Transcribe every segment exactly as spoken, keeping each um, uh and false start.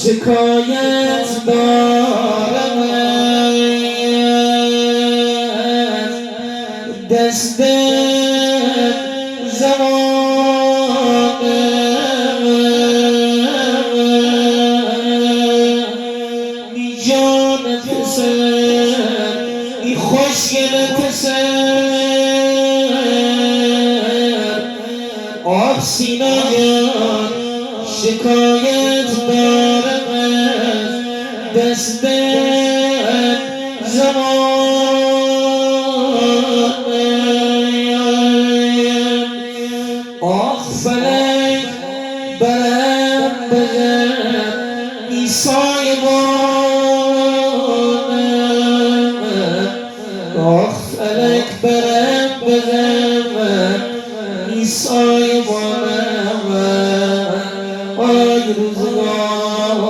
شکایت دارم از دست زمانه. می جان پسر، می خوشگل پسر، آه سینا جان، شکایت دارم از دست زمانه. آه فلک، برم بزن می سایبانه. آه فلک، برم بزن می سایبانه. آی روزگار،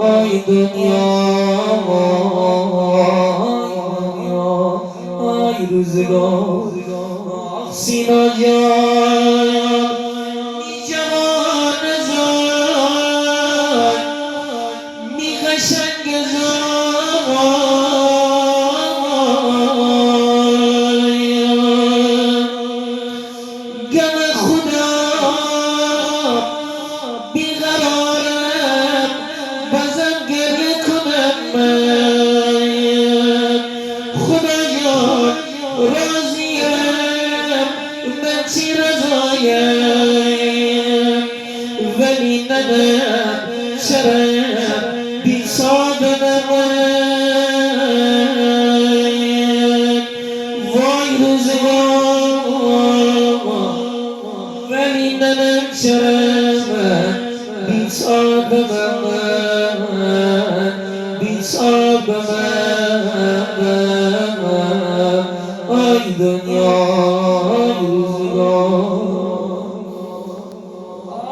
آی دنیا، آی دنیا، آی روزگار. سینا جان، می جوان زای، می قشنگ زای، غم خدا بی‌قرارم، بازم گریه کنم من. خدا جان، راضیم، من چی رضایم، ولی ننم چره بی‌صاحبم من. وای روزگار، ولی ننم چره من بی‌صاحبم من، بی‌صاحبم من. آی دنیا، آی روزگار.